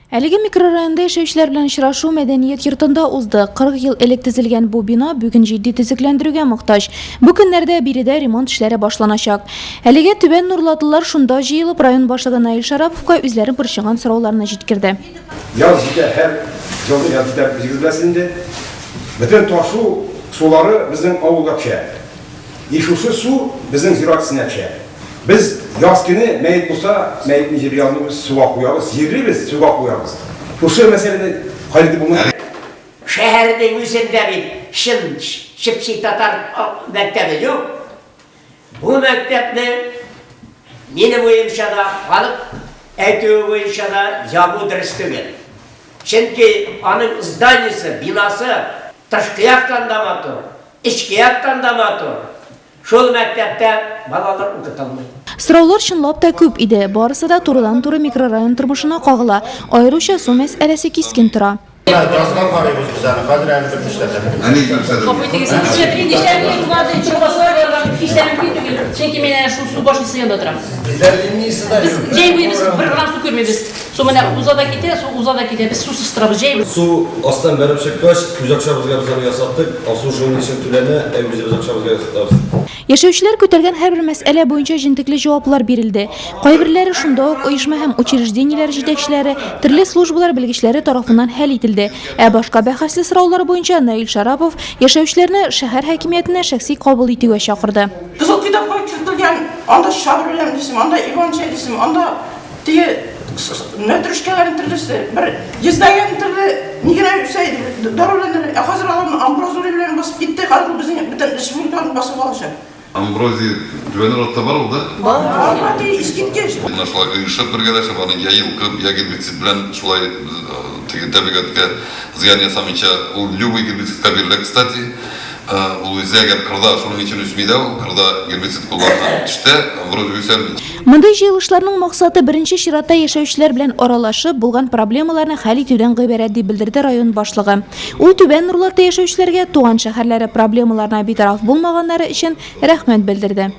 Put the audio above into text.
Әлеге микрорайонда яшәүчеләр белән очрашу мәдәният йортында узды. 40 ел элек төзелгән бу бина бүген җитди төзекләндерүгә мохтаҗ. Бу көннәрдә биредә ремонт эшләре башланачак. Әлегә түбән нурлатлылар шунда җыелып, район башлыгы Наил Шараповка үзләрен борчыган сорауларны җиткерде. Яз җитә, һәр елны яз җитә, үзегез беләсез инде. Бөтен ташу сулары безнең авылга төшә. И шушы су безнең зират өстенә төшә. Без яз көне мәет булса, мәетне җирли алмыйбыз, суга куябыз, җирлибез, суга куябыз. Шушы мәсьәләне хәл итеп булмый. Шәһәрнең үзендә бит чын чеп-чи татар мәктәбе юк. Бу мәктәпне, минем уемча да, халык әйтүе буенча да ябу дөрес түгел. Чөнки аның зданиесе, бинасы тышкы яктан да матур, эчке яктан да матур. Шул мәктәптә балалар укытылмый. Сораулар чынлап та күп иде. Барысы да турыдан-туры микрорайон тормышына кагыла. Аеруча су мәсьәләсе кискен тора. Язга карыйбыз без аны, хәзер әле берни эшләргә мөмкин. Гафу итегез, нишләп нишләп булмады, чыгасылар барган һич тә мөмкин түгел, чөнки мин әнә шул су башнясы янында торам. Линиясе дә Без җәй буе без бер грамм су күрмибез. Су менә уза да китә, су уза да китә. Без сусыз торабыз җәй буе. Су астан бәреп чыккач, үз акчабызга без аны ясаттык, обслуживание өчен түләнә, ә үзебез акчабызга ясатабыз. Яшәүчеләр күтәргән һәрбер мәсьәлә буенча җентекле җаваплар бирелде. Кайберләре шунда ук оешма һәм учреждениеләр җитәкчеләре, төрле службалар белгечләре тарафыннан хәл ителде. Ә башка бәхәсле сораулар буенча Наил Шарапов яшәүчеләрне шәһәр хакимиятенә шәхси кабул итүгә чакырды. Кызыл китапка кертелгән, анда чабыр белән дисең, анда иван-чәй дисең, анда теге мәтрүшкәләрнең төрлесе, бер йөзләгән төрле ни генә үсә иде, дару белән. Ә хәзер аларны амброзия белән басып китте, хәзер ул безнең бөтен республиканы басып алачак. Амброзия Түбән Нурлатта бар ул, да? Бар, бар, ди, искиткеч. Менә шулай оешып бергәләшеп, аны я йолкып, я гербицид белән шулай теге табигатькә зыян ясамыйча, ул любой гербицидка бирелә, кстати. Ул үзе әгәр кырда, шуның өчен үсми дә ул, кырда гербицид кулланган төштә амброзия үсәлми. Мондый җыелышларның максаты беренче чиратта яшәүчеләр белән аралашып, булган проблемаларны хәл итүдән гыйбарәт, дип белдерде район башлыгы. Ул Түбән Нурлатта яшәүчеләргә туган шәһәрләре проблемаларына битараф булмаганнары өчен рәхмәт белдерде.